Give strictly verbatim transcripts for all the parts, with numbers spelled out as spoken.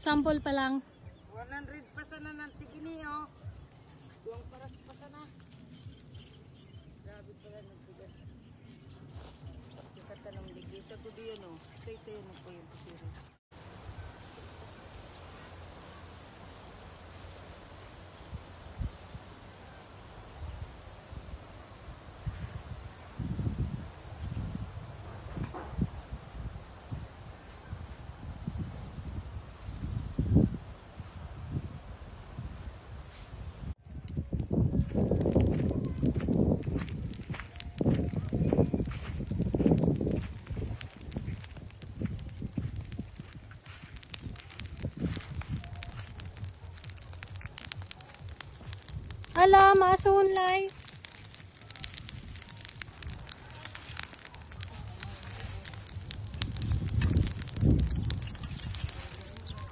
Sample pa lang. One hundred pa sana ng tigini, oh. Duwang paras pa sana. Grabe pala ng bigas. Ikatanong digdi. Sa ko diyan, oh. Sa ito yan, ako yung kusiri. Ala, maasohon, Lai.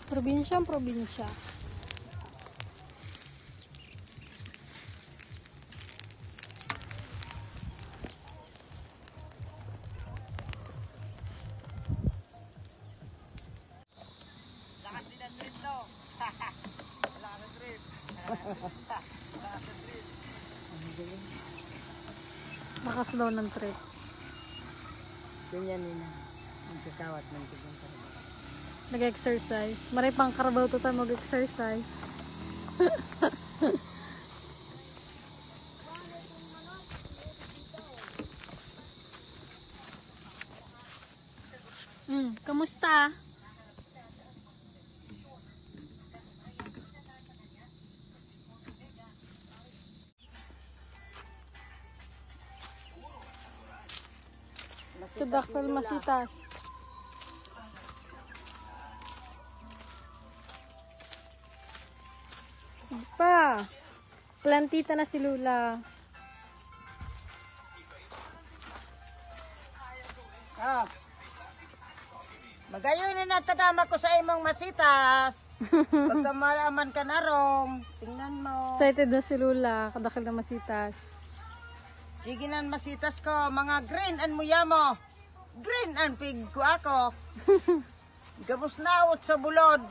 Probinsyang probinsya. Lakas din ang trip, no? Lakas ang trip. Lakas ang trip. Lakas daw ng trip. Ganyan nila. Ang kakawat ng tigong karga. Nag-exercise. Maray pang karabaw to tayo mag-exercise. Mm, kamusta? Kadakol masitas. Pa, plantita na si Lola. Ah. Magayon na natagama ko sa imong masitas. Pagkamalaman ka na, Rong. Tingnan mo. Excited na si Lola. Kadakol na masitas. Sige na, masitas ko. Mga green an muya mo. Green an pig ko ako. Gabos na sa bulod.